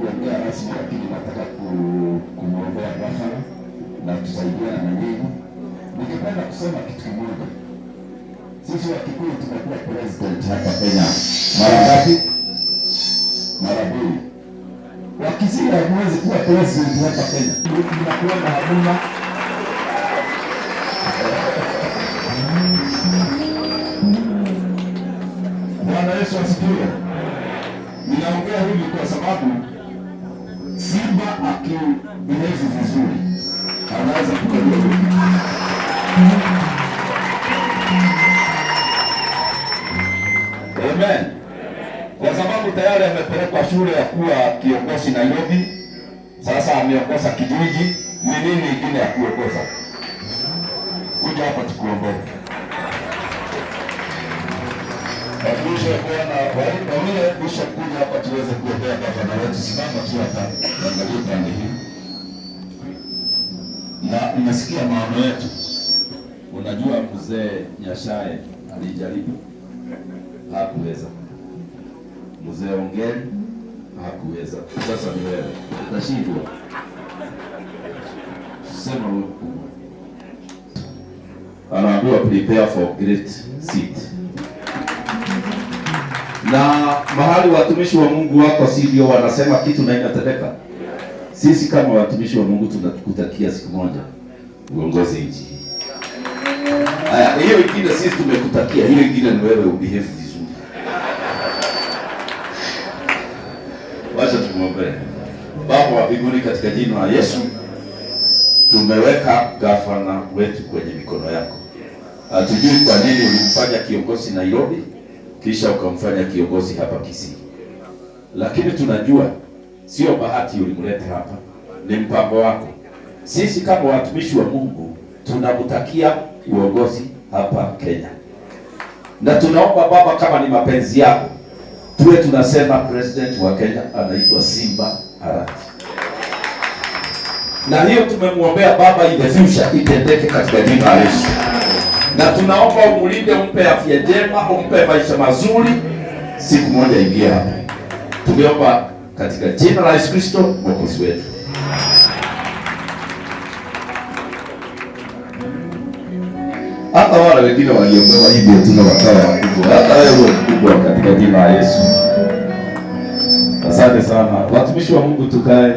Kuongea rasmi, lakini nataka kumwombea gavana na tusaidiana na nyinyi. Ningependa kusema kitu kimoja. Sisi Wakikuyu tumekuwa president hapa Kenya mara ngapi? Mara mbili. Wakisii hamuwezi kuwa president hapa Kenya, mnakuwa hamuna. Bwana Yesu asifiwe. Ninaongea hivi kwa sababu simba akibehave vizuri anaweza kukalia. Amen. Kwa sababu tayari amepelekwa shule ya kuwa kiongozi Nairobi, sasa ameongoza kijiji, ni nini ingine ya kuongoza? Kuja hapa tukuombee. Watumishi wa Bwana wawili bishop, kuja hapa tuweze kuombea gavana wetu. Simama tu hapa, angalie pande hii. Na umesikia maono yetu. Unajua mzee Nyashae alijaribu, hakuweza. Mzee Ongeri hakuweza. Sasa ni wewe utashindwa. Sema wewe mkubwa. Anaambiwa prepare for great seat. Na mahali watumishi wa Mungu wako, si ndio wanasema kitu na inatendeka? Sisi kama watumishi wa Mungu tunakutakia siku moja uongoze nchi hii. Haya, hiyo ingine sisi tumekutakia, hiyo ingine ni wewe ubehave vizuri. Wacha tumuombe. Baba wa mbinguni, katika jina la Yesu tumeweka gavana wetu kwenye mikono yako. Hatujui kwa nini ulimfanya kiongozi Nairobi kisha ukamfanya kiongozi hapa Kisii, lakini tunajua sio bahati ulimleta hapa, ni mpango wako. Sisi kama watumishi wa Mungu tunamtakia uongozi hapa Kenya, na tunaomba Baba, kama ni mapenzi yako, tuwe tunasema president wa Kenya anaitwa Simba Arati, na hiyo tumemwombea Baba, in the future itendeke katika jina la Yesu. Na tunaomba umulinde, umpe afya njema, umpe maisha mazuri, siku moja ingie hapa. Tumeomba katika jina la Yesu Kristo mwokozi wetu. Hata wale wengine waliombewa hivyo tu na wakawa wakubwa. Hata wewe mkubwa katika jina la Yesu. Asante sana watumishi wa Mungu, tukae.